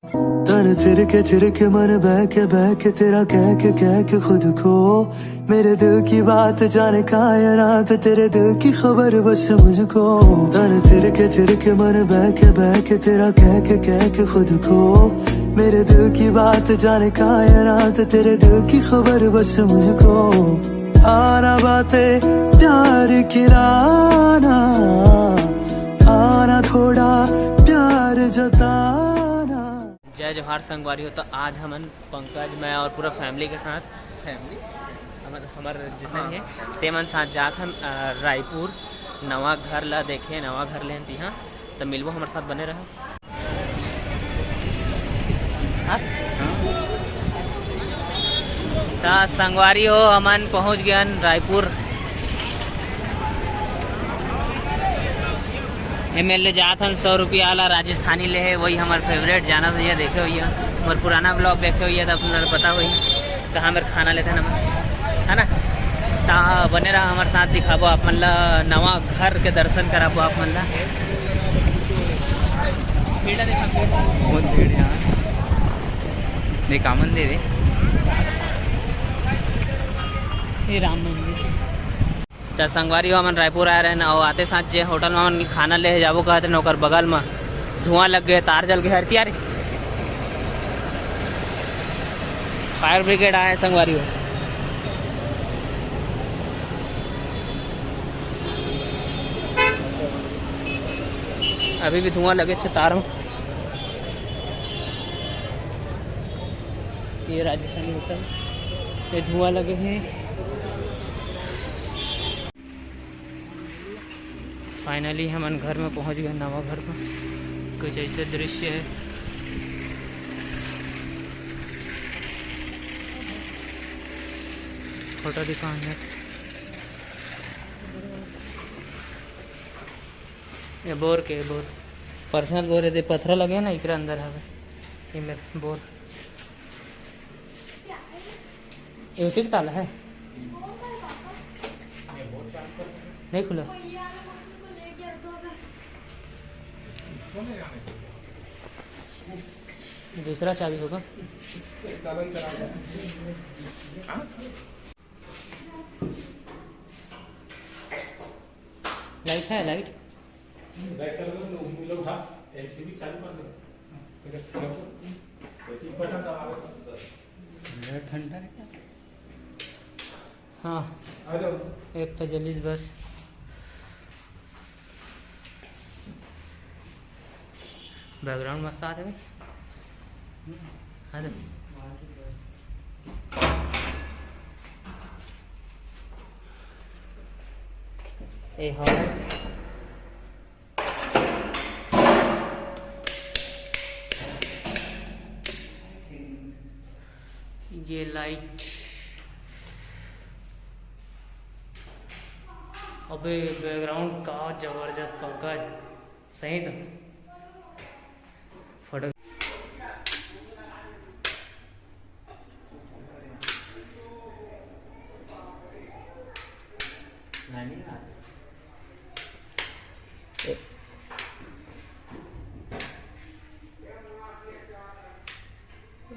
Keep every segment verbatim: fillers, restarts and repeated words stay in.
तन थिरके थिरके मन बहके बहके तेरा कह के कह के खुद को, मेरे दिल की बात जाने कायनात, तेरे दिल की खबर बस मुझको। तन थिरके थिरके मन बहके बहके तेरा कह के कह के खुद को, मेरे दिल की बात जाने कायनात, तेरे दिल की खबर बस मुझको। आना बातें प्यार की लाना, आना थोड़ा प्यार जताना। जय जोहार संगवारी हो। तो आज हमन पंकज, मैं और पूरा फैमिली के साथ, फैमिली? हमर, हमर जितना भी है, हाँ। तेमन साथ जात हन, अ, रायपुर नवा घर ला देखे, नवा घर लेन तिहा। तो मिलबो, हमर साथ बने रहो। हाँ? त संगवारी हो, हमन पहुँच गए हन रायपुर। एमे ले जात हन सौ रुपया वाला राजस्थानी ले हे, वही हमर फेवरेट, जाना भैया देखे होइया, मोर पुराना ब्लॉग देखे होइया तो अपन ला पता होई कहाँ मेर खाना लेते हैं ना, है ना? ता बने रहा हमर साथ, दिखाबो आप मन ला नवा घर के दर्शन कराबो आप मन ला। बहुत भीड़ यार। देख, का मंदिर है? हे राम मंदिर। त संगवारी हो, हमन रायपुर आए रहन, अउ आते साथ जे होटल में हमन खाना ले जाबो कहत रहन, ओकर बगल में धुआं लग गए, तार जल गए। हरतिया रे, फायर ब्रिगेड आए संगवारी हो। अभी भी धुआं लगे छे तार में। ये राजस्थानी होटल, ये धुआं लगे हैं। फाइनली हमन घर में पहुंच गए, नवा घर में। कुछ ऐसे दृश्य है। फोटो दिखा अंदर। ये बोर के, बोर, पर्सनल बोर है, दे पथरा लगे ना, इकरे अंदर हवे। ये मेर बोर, ये उसी के ताला है, नहीं खुला। दूसरा चाबी होगा। लाइट है, लाइट। लाइट चालू कर, वो लोग उठा, एमसीबी चालू कर दे। फिर बटन दबा दे। ठंडा है क्या? हाँ, आ जाओ। एक तो जल्दी से बस। बैकग्राउंड मस्त आते भाई। हाँ तो। ए हॉल। ये लाइट। अबे बैकग्राउंड का जबरदस्त पंकज, सही तो फोटो।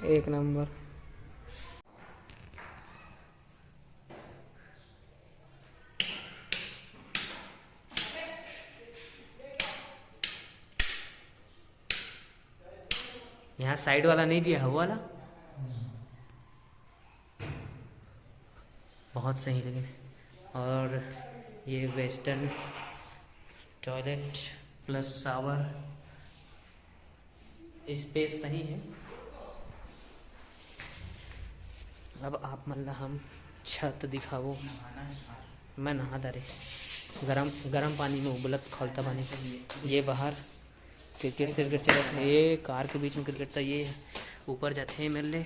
एक नंबर। यहाँ साइड वाला नहीं दिया है, वो वाला। बहुत सही, लेकिन और ये western toilet plus shower, space सही है। अब आप मन ला हम छत दिखाबो। मैं नहा डारे गरम, गरम पानी में उबलत खौलता पानी। ये बाहर क्रिकेट सिरकेट चलत हे, ये कार के बीच में क्रिकेट, त ये ऊपर जाथे मेर ले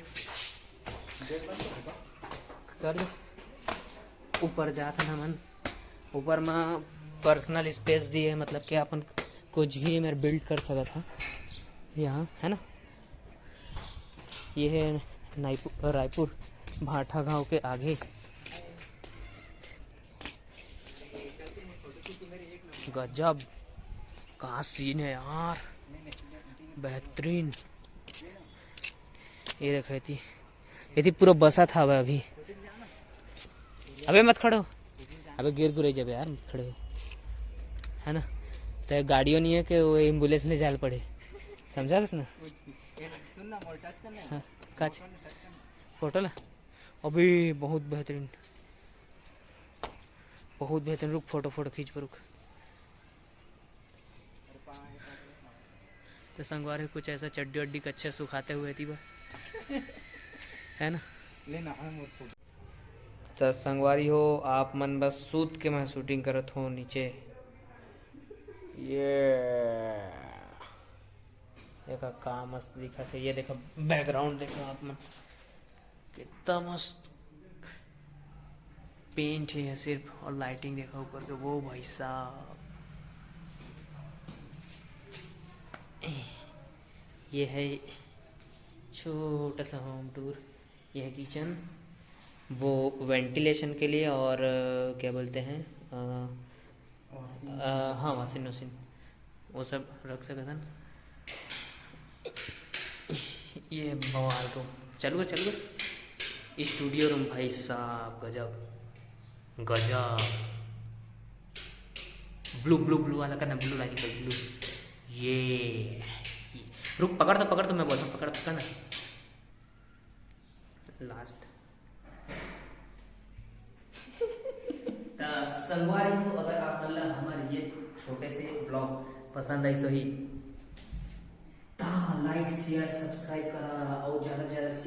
कर दे। ऊपर जात हन हमन, ऊपर म पर्सनल स्पेस दिए हे, मतलब कि अपन कुछ भी मेर बिल्ड कर सकत हा यहाँ, है ना। ये है नाईपु-, रायपुर भाठा गांव के आगे। गजब का सीन है यार, बेहतरीन। ये देखो, एती, एती पूरा बसा था अभी। अबे मत खड़ो, अबे गिर गुरे जबे यार, मत खड़ो, है ना? तो गाड़ियों नहीं है कि वो एम्बुलेंस ले जाल पड़े, समझा रस ना? हाँ, काच फोटो ला। अभी बहुत बेहतरीन, बहुत बेहतरीन। रुक, फोटो फोटो खींच पर रुक। तो संगवारी, कुछ ऐसा चड्डी वड्डी कच्छे सुखाते हुए थी बा, है ना? लेना है मोर फोटो। तो संगवारी हो, आप मन बस सूत के मैं शूटिंग करत हो नीचे। ये देखा का मस्त दिखत है। ये देखा बैकग्राउंड, देखा आप मन कितना मस्त पेंट है सिर्फ, और लाइटिंग देखा ऊपर के, वो भाई साहब। ये है छोटा सा होम टूर। ये है किचन, वो वेंटिलेशन के लिए, और अ, क्या बोलते हैं, अ, अ, हाँ, वॉशिंग मशीन, वो सब रख सकत हन। ये बवाल रूम, चलू चलू स्टूडियो रूम, भाई साहब, गजब गजब। ब्लू ब्लू ब्लू वाला करना, ब्लू लाइट का ब्लू। ये, ये रुक, पकड़ तो, पकड़ तो, मैं बोलता हूँ, पकड़, पकड़ ना। लास्ट। त संगवारी हो, अगर आप मन ला हमर ये छोटे से ब्लॉग पसंद आइस होही, त लाइक, शेयर, सब्सक्राइब करा और ज्यादा से ज्यादा शेयर